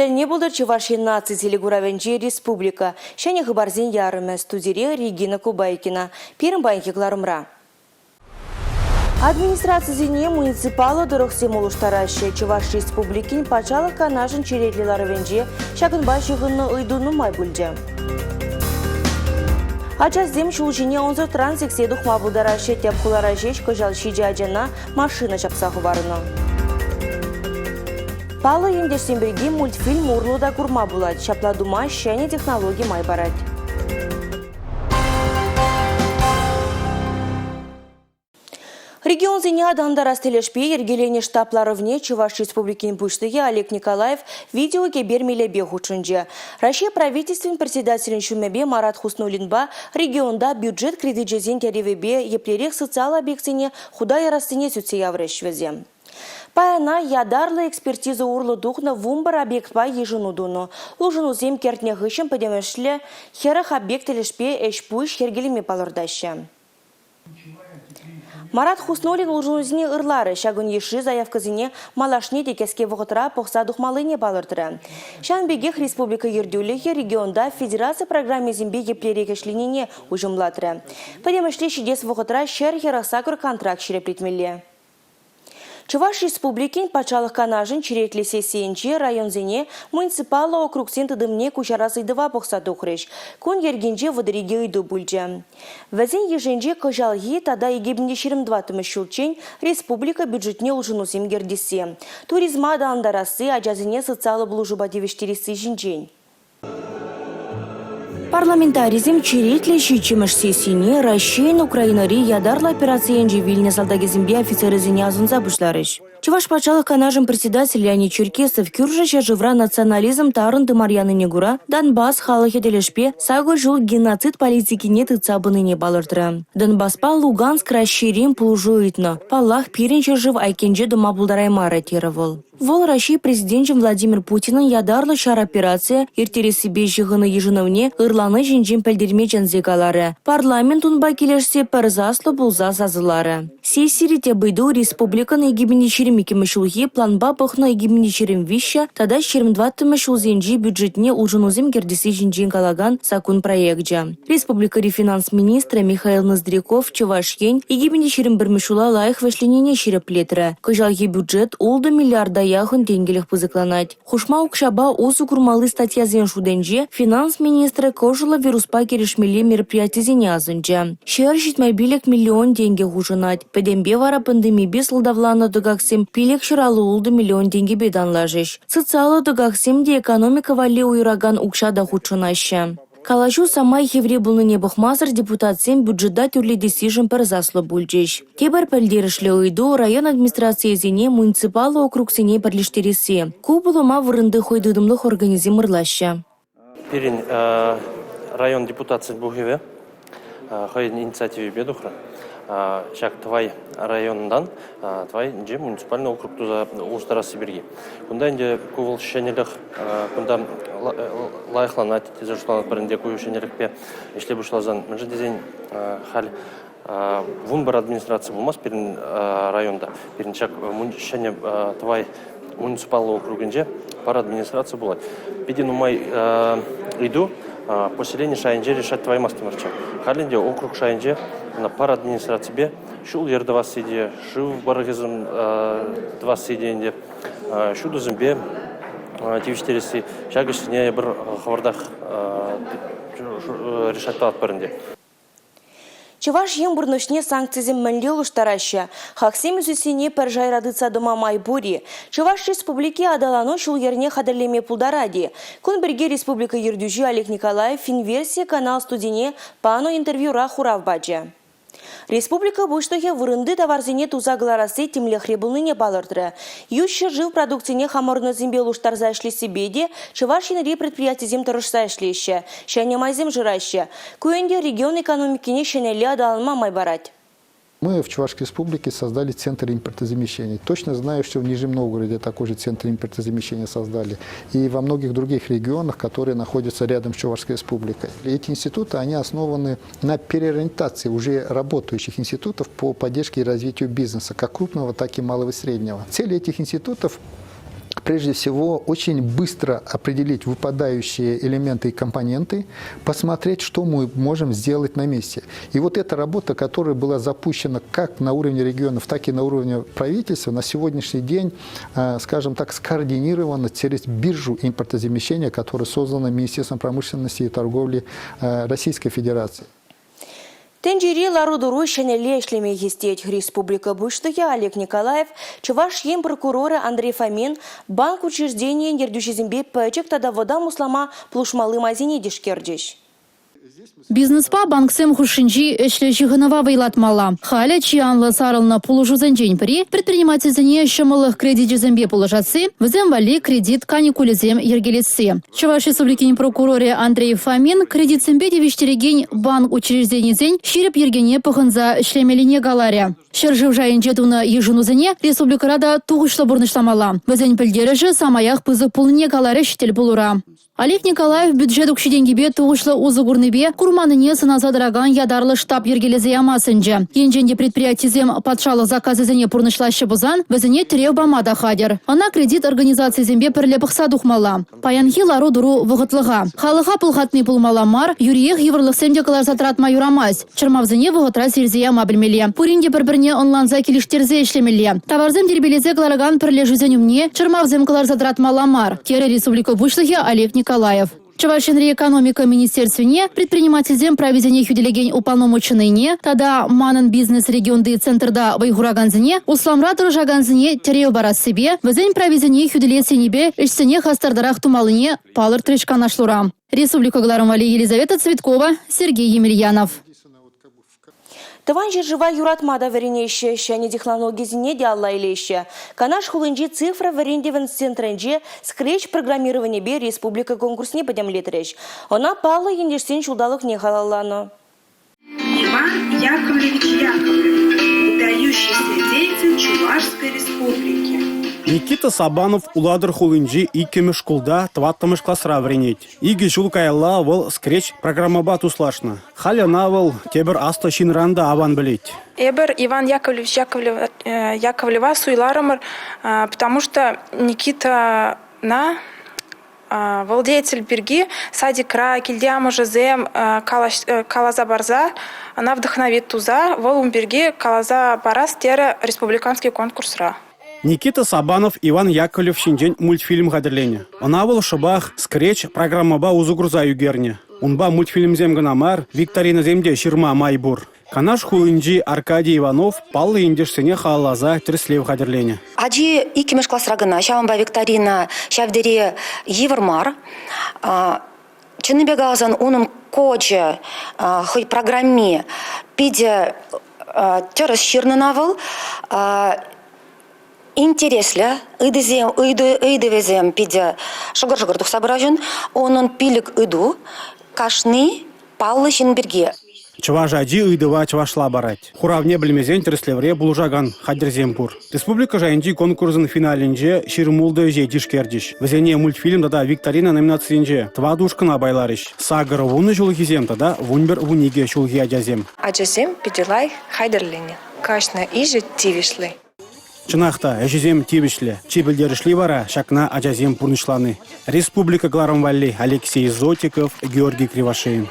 Тӗлне пултӑр Чӑваш Ен наци телекуравӗнче республика. Ҫӗнӗ хыпарсен ярӑмӗ. Студире Регина Кубайкина. Пирӗн паянхи кӑларӑмра. Администрацисене муниципаллӑ тӑрӑхсем улӑштараҫҫӗ. Чӑваш Республикин Патшалӑх Канашӗн черетлӗ ларӑвӗнче ҫакӑнпа ҫыхӑннӑ ыйту нумай пулчӗ. Ачасем ҫул ҫине ӑнсӑртран сиксе тухма пултараҫҫӗ. Тӗп хулара ҫеҫ кӑҫал ҫичӗ ачана машина ҫапса хӑварнӑ. Паллӑ ентешсем пирки мультфильм урлӑ та курма пулать. Ҫапла тума ҫӗнӗ технологи май парать. Регионсене аталантарас тӗлӗшпе йӗркеленӗ штаб ларӑвне Чӑваш Республикин Пуҫлӑхӗ Олег Николаев видеокӗпер мелӗпе хутшӑнчӗ. Раҫҫей Правительствин Председателӗн ҫумӗпе Марат Хуснуллинпа регионта бюджет кредичӗсен тӗревӗпе еплерех социаллӑ объектсене хута ярассине сӳтсе яврӗҫ вӗсем. Паяна ятарлӑ экспертиза урлӑ тухнӑ 11 объектпа йышӑну тунӑ. Улшӑнусем кӗртнӗ хыҫҫӑн пӗтӗмӗшле 40 объект тӗлӗшпе ӗҫ-пуҫ йӗркелеме палӑртаҫҫӗ. Марат Хуснуллин улшӑнусене ырларӗ, ҫакӑн йышши заявкӑсене малашне те кӗске вӑхӑтра пӑхса тухмаллине палӑртрӗ. Ҫавӑн пекех республика ертӳлӗхӗ регионта федераци программисемпе еплерех ӗҫленине уҫӑмлатрӗ. Пӗтӗмӗшле ҫитес вӑхӑтра 148 контракт ҫирӗплетмелле. Чӑваш Республикин Патшалӑх Канашӗн черетлӗ сессийӗнче районсене муниципаллӑ округсен тытӑмне куҫарас ыйтӑва пӑхса тухрӗҫ. Кун йӗркинче 32 ыйту пулчӗ. Вӗсен йышӗнче кӑҫалхи тата 2024 ҫулччен республика бюджетне улшӑнусем кӗртесси, туризма аталантарасси, ачасене социаллӑ пулӑшупа тивӗҫтересси ҫинчен. Парламентарисем черетлӗ ҫиччӗмӗш сессине Раҫҫейӗн Украинӑри ятарлӑ операцийӗнче вилнӗ салтакӗсемпе офицерӗсене асӑнса пуҫларӗҫ. Чӑваш Патшалӑх Канашӗн председателӗ Леонид Черкесов кӳршӗ ҫӗршывра национализм тарӑн тымар янине кура Донбасс халӑхӗ тӗлӗшпе сакӑр ҫул геноцид политикине тытса пынине палӑртрӗ. Донбаспа Луганск Раҫҫейрен пулӑшу ыйтнӑ. Паллах, пирӗн ҫӗршыв айккинче тӑма пултараймарӗ, терӗ вӑл. Вӑл Раҫҫей Президенчӗн Владимир Путинӑн ятарлӑ ҫар операцийӗ ирттерессипе ҫыхӑннӑ йышӑнӑвне ырлани ҫинчен пӗлтерме чӗнсе каларӗ. Парламент унпа килӗшсе пӗр саслӑ пулса сасӑларӗ. Сессири тӗп ыйту республикӑн 2022 ҫулхи планпа пӑхнӑ 2023 тата 24 ҫулсенчи бюджетне улшӑнусем кӗртесси ҫинчен калакан саккун проекчӗ. Республикӑри финанс министрӗ Михаил Ноздряков Чӑваш Ен 2021 ҫула лайӑх вӗҫленине ҫирӗплетрӗ. Кӑҫалхи бюджет 6 миллиарда яхӑн тенкӗлӗх пысӑкланать. Хушма укҫапа усӑ курмалли статьясен шутӗнче финанс министрӗ кӑшӑллӑ вируспа кӗрешмелли мероприятисене асӑнчӗ. 175 миллион тенкӗ хушӑнать. Пӗтӗмпе вара пандемипе сӑлтавланӑ тӑкаксем 556 миллион тенкӗпе танлашӗҫ. Социаллӑ тӑкаксем те экономика валли уйӑракан укҫа та хутшӑнаҫҫӗ. Калаҫу самай хивре пулнине пӑхмасӑр депутатсем бюджета тӳрлетессишӗн пӗр саслӑ пулчӗҫ. Тепӗр пӗлтерӗшлӗ ыйту – район администрацийӗсене муниципаллӑ округсене пӗрлештересси. Ку пулӑма вырӑнти хӑй тытӑмлӑх органӗсем ырлаҫҫӗ. Пирӗн район депутатсен пухӑвӗ хӑйӗн инициативипе тухрӗ. Ҫак Тӑвай районтан Тӑвайӗнче муниципальный округ туса улӑштарасси пирки. Кунта ӗнтӗ ку вӑл ҫӗнӗлӗх, кунта лайӑхланать тесе шутланатпӑр ӗнтӗ ку ҫӗнӗлӗхпе ӗҫле пуҫласан. Мӗншӗн тесен халь 11 администраци пулмасть пирӗн районта. Пирӗн ҫак ҫӗнӗ Тӑвай муниципаллӑ округӗнче пӗр администраци пулать. Питӗ нумай ыйту поселени шайӗнче решать тӑваймастӑмӑрччӗ. Халь ӗнтӗ округ шайӗнче пӗр администраципе ҫул-йӗр тӑвасси те, шыв пӑрӑхӗсем тӑвасси те ӗнтӗ, ҫутӑсемпе тивӗҫтересси. Ҫак ӗҫсене эпир хӑвӑртах решать тӑватпӑр ӗнтӗ. Чӑваш Ен пурнӑҫне санкцисем мӗнле улӑштараҫҫӗ? Хаксем ӳсессине пӗр шайра тытса тӑма май пур-и? Чӑваш Республики аталану ҫул-йӗрне хатӗрлеме пултарать-и? Кун пирки республика ертӳҫи Олег Николаев Финверсия канал студине панӑ интервьюра хурав пачӗ. Республика Пуҫлӑхӗ вырӑнти таварсене туса кӑларасси тимлӗхре пулнине палӑртрӗ. Ют ҫӗршыв продукцине хамӑрӑннисемпе улӑштарса ӗҫлессипе те Чӑваш Енри предприятисем тӑрӑшса ӗҫлеҫҫӗ, ҫӗнӗ майсем шыраҫҫӗ. Ку ӗнтӗ регион экономикине ҫӗнӗлле аталанма май парать. Мы в Чувашской Республике создали центр импортозамещения. Точно знаю, что в Нижнем Новгороде такой же центр импортозамещения создали. И во многих других регионах, которые находятся рядом с Чувашской Республикой. Эти институты, они основаны на переориентации уже работающих институтов по поддержке и развитию бизнеса, как крупного, так и малого и среднего. Цель этих институтов. Прежде всего, очень быстро определить выпадающие элементы и компоненты, посмотреть, что мы можем сделать на месте. И вот эта работа, которая была запущена как на уровне регионов, так и на уровне правительства, на сегодняшний день, скажем так, скоординирована через биржу импортозамещения, которая создана Министерством промышленности и торговли Российской Федерации. Тӗнчери лару-тӑру ҫӗнӗлле ӗҫлеме хистет. Республика Пуҫлӑхӗ Олег Николаев, Чӑваш Ен прокурорӗ Андрей Фомин банк учрежденийӗн ертӳҫисемпе пӗчӗк тата вӑтам услама пулӑшмалли майсене тишкерчӗҫ. Бизнеспа банксем хушшинчи ӗҫлӗ ҫыхӑнӑва вӑйлатмалла. Халӗ чи анлӑ сарӑлнӑ пулӑшусенчен пӗри предпринимательсене ҫӑмӑллӑх кредичӗсемпе пулӑшасси, вӗсем валли кредит каникулӗсем йӗркелесси. Чӑваш Республикин прокурорӗ Андрей Фомин кредитсемпе тивӗҫтерекен банк учрежденисен ҫирӗп йӗркене пӑхӑнса ӗҫлемеллине каларӗ. Ҫӗршыв шайӗнче тунӑ йышӑнусене республикӑра та тухӑҫлӑ пурнӑҫламалла. Вӗсен пӗлтерӗшӗ самаях пысӑк пулнине каларӗҫ тӗл пулура. Олег Николаев бюджет укҫи-тенкипе тухӑҫлӑ усӑ курнипе курманнине сӑнаса тӑракан ятарлӑ штаб йӗркелесе яма сӗнчӗ. Енчен те предприятисем патшалӑх заказӗсене пурнӑҫлаҫҫӗ пулсан, вӗсене тӗрев пама та хатӗр. Ӑна кредит организацийӗсемпе пӗрле пӑхса тухмалла. Паянхи лару-тӑру вӑхӑтлӑха. Халӑха пӑлхатни пулмалла мар, юриех йывӑрлӑхсем те кӑларса тӑратма юрамасть. Чӑрмавсене вӑхӑтра сирсе яма пӗлмелле. Пурин те пӗр-пӗрне ӑнланса килӗштерсе ӗҫлемелле. Таварсем тирпейлесе кӑларакан пӗрлешӳсен умне чӑрмавсем кӑларса тӑратмалла мар, терӗ республика Пуҫлӑхӗ Олег Николаев. Чӑваш Енри экономика министерствине предпринимательсен прависене хӳтӗлекен уполномоченнӑйне тата «Манӑн бизнес» регионти центрта вӑй хуракансене, усламра тӑрӑшакансене тӗрев парассипе, вӗсен прависене хӳтӗлес енӗпе ӗҫсене хастартарах тумаллине палӑртрӗҫ канашлура. Республика кӑларӑм валли Елизавета Цветкова, Сергей Емельянов. Тӑван ҫӗршыва юратма та вӗренеҫҫӗ, ҫӗнӗ технологисене те алла илеҫҫӗ. Канаш хулинчи цифра вӗрентӗвӗн центрӗнче Scratch программированипе республика конкурсне пӗтӗмлетрӗҫ. Ӑна паллӑ ентешсен ҫулталӑкне халалланӑ. Иван Яковлевич Яковлев, выдающийся деятель Чувашской Республики. Никита Сабанов Улатӑр хулинчи иккӗмӗш шкулта тӑваттӑмӗш класра вӗренет. Икӗ ҫул каялла вӑл Scratch программӑпа туслашнӑ. Халь ӑна вӑл тепӗр аслӑ ҫынран та аван пӗлет. Эпир Иван Яковлевич Яковлева, Яковлева суйларӑмӑр, потому что Никитана вӑл деятель пирки садикра, килте амӑшӗсем каласа парса, ӑна вдохновить туса, вӑл ун пирки каласа парас терӗ республиканский конкурсра. Никита Сабанов Иван Яковлев ҫинчен мультфильм хатӗрленӗ. Ӑна вӑл шӑпах Scratch программӑпа усӑ курса ӳкернӗ. Унпа мультфильмсем кӑна мар, викторинӑсем те ҫырма май пур. Канаш хулинчи Аркадий Иванов паллӑ ентешсене халалласа тӗрӗслев хатӗрленӗ. Ачи иккӗмӗш класра кӑна, ҫавӑнпа викторина ҫав тери йывӑр мар. Чӑннипе каласан, унӑн кочӗ, хӑй программи питӗ тӗрӗс ҫырнӑ вӑл. Интереслӗ ыйтусем, ыйтӑвӗсем питӗ шӑкӑр-шӑкӑр тухса пыраҫҫӗ. Унӑн пилӗк ыйту, кашни паллӑ ҫын пирки. Чӑваш ачи ыйтӑва чӑвашла парать. Хуравне пӗлмесен тӗрӗслевре пулӑшакан хатӗрсем пур. Республика шайӗнчи конкурсӑн финалӗнче 26 ӗҫе тишкерчӗҫ. Вӗсене мультфильм тата викторина номинацийӗнче тӑватӑ ушкӑна пайларӗҫ. Сакӑр вунӑ ҫулхисем тата 11-12 ҫулхи ачасем. Ачасем питӗ лайӑх хатӗрленнӗ. Кашни ӗҫӗ тивӗҫлӗ. Чӑнах та, ӗҫӗсем тивӗҫлӗ. Чи пӗлтерӗшли вара ҫакна ачасем пурнӑҫлани. Республика кӑларӑм валли Алексей Зотиков, Георгий Кривошеин.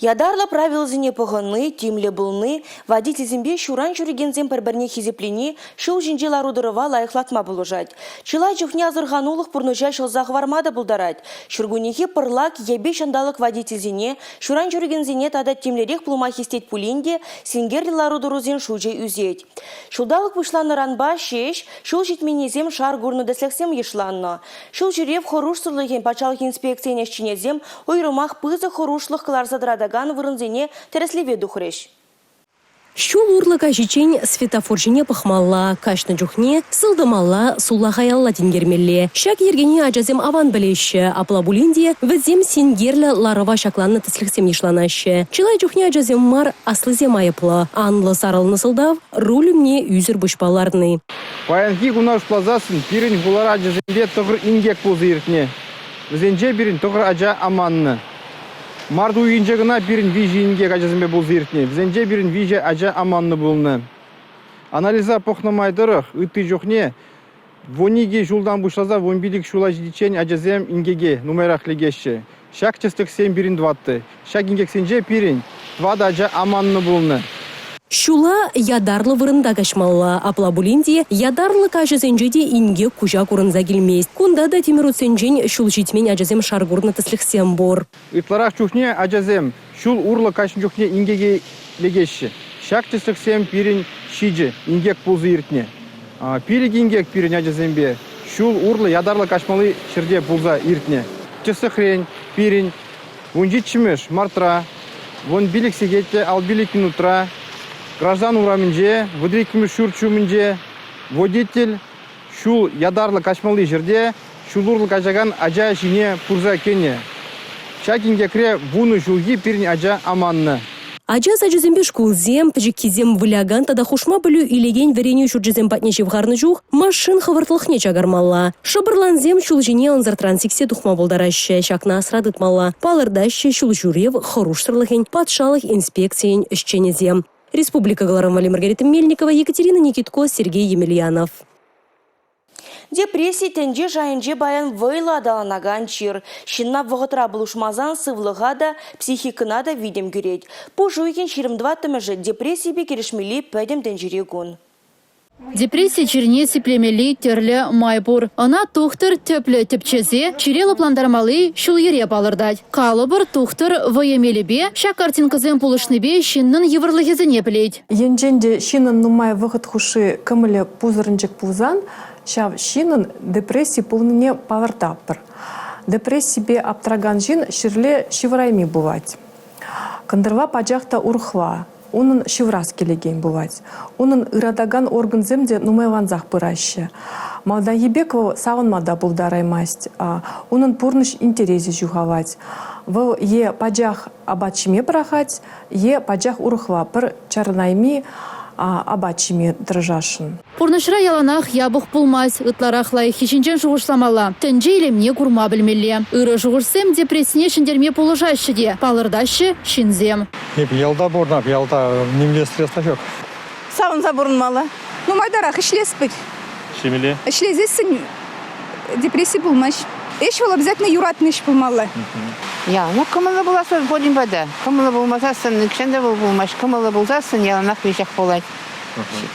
Ятарлӑ правилӑсене пӑхӑнни, тимлӗ пулни, водительсемпе ҫуран ҫӳрекенсем пӗр-пӗрне хисеплени ҫул ҫинчи лару-тӑрӑва лайӑхлатма пулӑшать. Чылай чухне асӑрханулӑх пурнӑҫа ҫӑлса хӑварма та пултарать. Ҫуркуннехи пӑрлак йӗпе ҫанталӑк водительсене, ҫуран ҫӳрекенсене тата тимлӗрех пулма хистет пулин те синкерлӗ лару-тӑрусен шучӗ ӳсет. Ҫулталӑк пуҫланнӑранпа ҫеҫ ҫул ҫитменнисем шар курнӑ тӗслӗхсем йышланнӑ. Ҫул ҫӳрев хӑрушсӑрлӑхӗн патшалӑх инспекцийӗн ӗҫченӗсем уйрӑмах пысӑк хӑрушлӑх кӑларса тӑратакан вырӑнсене тӗрӗслеве тухрӗҫ. Ҫул урлӑ каҫиччен светофор ҫине пӑхмалла, каҫнӑ чухне сылтӑмалла, сулахаялла тинкермелле. Ҫак йӗркене ачасем аван пӗлеҫҫӗ. Апла пулин те вӗсем синкерлӗ ларӑва ҫакланнӑ тӗслӗхсем йышланаҫҫӗ. Чылай чухне ачасем мар, аслисем айӑплӑ. Анлӑ сарӑлнӑ сӑлтав руль умне ӳсӗр пуҫпа ларни. Паянхи куна шутласассӑн пирӗн хулара ачасемпе тӑхӑр инкек пулса иртнӗ. Вӗсенче пирӗн тӑхӑр ача аманнӑ. Март уйӑхӗнче кӑна пирӗн виҫӗ инкек ачасемпе пулса иртнӗ. Вӗсенче пирӗн виҫӗ ача аманнӑ пулнӑ. Анализа пӑхнӑ май тӑрӑх ытти чухне 12 ҫултан пуҫласа 15 ҫула ҫитиччен ачасем инкеке нумайрах лекеҫҫӗ. Ҫак тӗслӗхсем пирӗн тӑваттӑ. Ҫак инкексенче пирӗн тӑватӑ ача аманнӑ пулнӑ. Ҫула ятарлӑ вырӑнта каҫмалла. Апла пулин те ятарлӑ каҫӑсенче те инкек куҫа курӑнса килмест. Кунта та тимӗр утсенчен ҫул ҫитмен ачасем шар курнӑ тӗслӗхсем пур. Ытларах чухне ачасем ҫул урлӑ каҫнӑ чухне инкеке лекеҫҫӗ. Ҫак тӗслӗхсем пирӗн ҫичӗ инкек пулса иртнӗ. Пилӗк инкек пирӗн ачасемпе ҫул урлӑ ятарлӑ каҫмалли ҫӗрте пулса иртнӗ. Тӗслӗхрен, пирӗн 17-мӗш мартра 15 сехет те 55 минутра Граждан урамӗнче 32-мӗш ҫурт ҫумӗнче водитель ҫул ятарлӑ каҫмалли ҫӗрте ҫул урлӑ каҫакан ача ҫине пырса кӗнӗ. Ҫак инкекре вунӑ ҫулхи пирӗн ача аманнӑ. Ача сачӗсемпе шкулсем, пӗчӗккисем вылякан тата хушма пӗлӳ илекен вӗренӳ ҫурчӗсем патне ҫывхарнӑ чух машин хӑвӑртлӑхне чакармалла. Шӑпӑрлансем ҫул ҫине ӑнсӑртран сиксе тухма пултараҫҫӗ, ҫакна асра тытмалла, палӑртаҫҫӗ ҫул ҫӳрев хӑрушсӑрлӑхӗн патшалӑх инспекцийӗн ӗҫченӗсем. Республика кӑларӑм валли Маргарита Мельникова, Екатерина Никитко, Сергей Емельянов. Депресси тӗнче шайӗнче паян вӑйлӑ аталанакан чир. Ҫынна вӑхӑтра пулӑшмасан сывлӑха та, психикӑна та витӗм кӳрет. Пуш уйӑхӗн 24-мӗшӗ депрессипе кӗрешмелли пӗтӗм тӗнчери кун. Депресси чирне сиплемелли тӗрлӗ май пур. Ӑна тухтӑр тӗплӗ тӗпчесе чире лӑплантармалли ҫул-йӗре палӑртать. Калӑпӑр, тухтӑр вӑйӑ мелӗпе ҫак картинкӑсем пулӑшнипе ҫыннӑн йывӑрлӑхӗсене пӗлет. Енчен те ҫыннӑн нумай вӑхӑт хушши кӑмӑлӗ пусӑрӑнчӑк пулсан, ҫав ҫыннӑн депресси пулнине палӑртатпӑр. Депрессипе аптракан ҫын ҫӗрле ҫывӑрайми пулать. Кӑнтӑрла пачах та урӑхла, унӑн ҫывӑрас килекен пулать. Унӑн ыратакан органсем те нумайлансах пыраҫҫӗ. Малтанхи пек вӑл савӑнма та пултараймасть, унӑн пурнӑҫ интересӗ ҫухалать. Вӑл е пачах апат ҫиме пӑрахать, е пачах урӑхла пӗр чарӑнайми апат ҫиме тӑрӑшасшӑн. Пурнӑҫра яланах япӑх пулмасть, ытларах лайӑххи ҫинчен шухӑшламалла, тӗнче илемне курма пӗлмелле. Ырӑ шухӑшсем депрессине ҫӗнтерме пулӑшаҫҫӗ те, палӑртаҫҫӗ ҫынсем. Эп ялта пурӑнап, ялта нимле стресс та ҫук. Савӑнса пурӑнмалла. Нумайтарах ӗҫлес пек. Ӗҫлемелле? Ӗҫлесессӗн депресси пулмасть. Ӗҫ вӑл обязательно юратнӑ ӗҫ пулмалла. Я, ну, кӑмӑллӑ пулас пурин пата. Кӑмӑллӑ пулмасассӑн нихҫан та вӑл пулмасть. Кӑмӑллӑ пулсассӑн яланах веҫех пулать.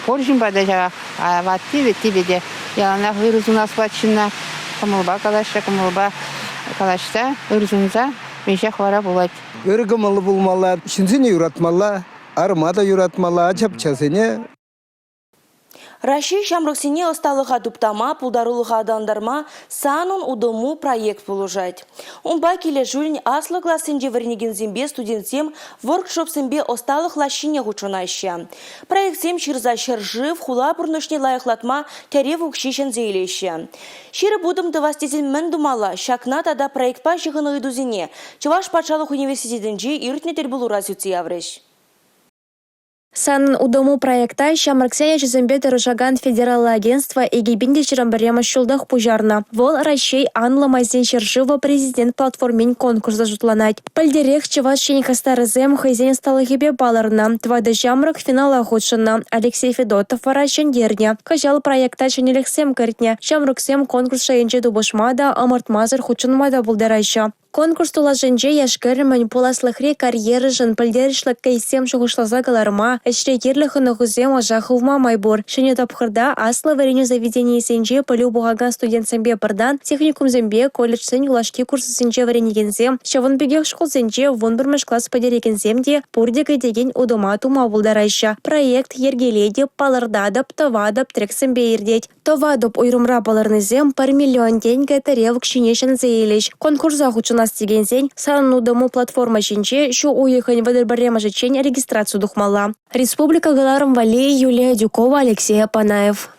Пур ҫын пата ҫавах. А ватти вӗтти те яланах ырӑ сунас пулать ҫынна. Кӑмӑлпа калаҫса, кӑмӑлпа калаҫса, ыр сунса веҫех вара пулать. Ырӑ кӑмӑллӑ пулмалла, ҫынсене юратмалла, арӑма та юратмалла, ача-пӑчасене. Раҫҫей ҫамрӑксене ӑсталӑха туптама, пултарулӑха аталантарма «Санӑн утӑму» проект пулӑшать. Унпа килӗшӳллӗн аслӑ классенче вӗренекенсемпе студентсем воркшопсемпе ӑсталӑх лаҫҫине хутшӑнаҫҫӗ. Проектсем ҫырса ҫӗршыв, хула пурнӑҫне лайӑхлатма тӗрев укҫи ҫӗнсе илеҫҫӗ. Ҫирӗп утӑм тӑвас тесен мӗн тумалла? Ҫакна тата проектпа ҫыхӑннӑ ыйтусене Чӑваш патшалӑх университетӗнче иртнӗ тӗлпулура сӳтсе яврӗҫ. «Санӑн утӑму» проекта ҫамрӑксен ӗҫӗсемпе тӑрӑшакан федераллӑ агентство 2021 ҫултах пуҫарнӑ. Вӑл Раҫҫей анлӑ майсен ҫӗршывӗ Президент платформин конкурсӗ шутланать. Пӗлтӗрех Чӑваш Ен хастарӗсем хӑйсен ӑсталӑхӗпе палӑрнӑ. Тӑватӑ ҫамрӑк финала хутшӑннӑ. Алексей Федотов вара ҫӗнтернӗ. Кӑҫал проекта ҫӗнӗлӗхсем кӗртнӗ. Ҫамрӑксем конкурс шайӗнче тупӑшма та, ӑмӑртмасӑр хутшӑнма та пултараҫҫӗ. Конкурс тулашӗнче яш-кӗрӗмӗн пуласлӑхри карьерӑшӑн пӗлтерӗшлӗ кейссем шухӑшласа кӑларма, ӗҫре кирлӗ хӑнӑхусем ӑша хывма май пур. Ҫӗнӗ тапхӑрта аслӑ вӗренӳ заведенийӗсенче пӗлӳ пухакан студентсемпе пӗртан техникумсемпе колледжсен юлашки курсӗсенче вӗренекенсем, ҫавӑн пекех шкулсенче 11-мӗш класс пӗтерекенсем те пурте кӗтекен утӑма тума пултараҫҫӗ. Проект йӗркелетӗп, палӑртатӑп, тӑватӑп трексемпе иртет. Тӑватӑп уйрӑмра палӑрнисем пӗр миллион тенкӗ тӗрев укҫине ҫӗнсе илӗҫ. Конкурса хутшӑнас текенсен «Санӑн утӑму» платформа ҫинче ҫу уйӑхӗн 31-мӗшӗччен регистраци тухмалла. Республика кӑларӑм валли Юлия Адюкова, Алексей Апанаев.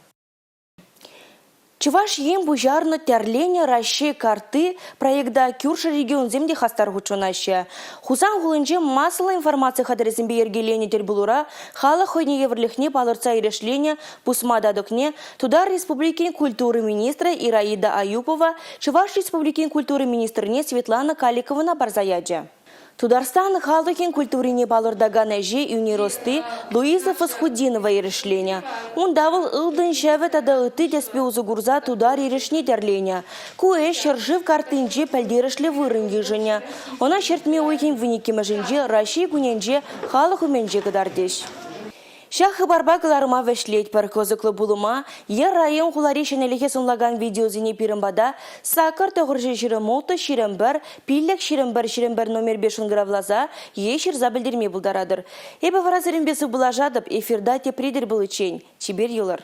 Чӑваш Ен пуҫарнӑ тӗрленӗ Раҫҫей картти проекта кӳршӗ регионсем те хастар хутшӑнаҫҫӗ. Хусан хулинче массӑллӑ информаци хатӗрӗсемпе йӗркеленӗ тӗлпулура халӑх хӑйне евӗрлӗхне палӑртса эрешленӗ пусма татӑкне Тутар Республикин культура министрӗ Ираида Аюпова Чӑваш Республикин культура министрне Светлана Каликовӑна парса ячӗ. Тутарстан халӑхӗн культурине палӑртакан ӗҫе ӳнер ӑсти Луиза Фасхутдинова эрешленӗ. Унта вӑл ылтӑн ҫӗвӗ тата ытти тӗспе усӑ курса тутар эрешне тӗрленӗ. Ку ӗҫ ҫӗршыв карттинче пӗлтерӗшлӗ вырӑн йышӑнӗ. Ӑна ҫӗртме уйӑхӗн вуниккӗмӗшӗнче Раҫҫей кунӗнче халӑх умӗнче кӑтартӗҫ. Ҫак хыпарпа кӑларӑма вӗҫлетпӗр. Кӑсӑклӑ пулӑма е район-хулари ҫӗнӗлӗхе сӑнлакан видеосене пирӗн пата 8 926 21 5 21 21 номерпе шӑнкӑравласа е ҫырса пӗлтерме пултаратӑр. Эпӗ вара сирӗнпе сывпуллашатӑп, эфирта тепре тӗл пуличчен. Чипер юлӑр.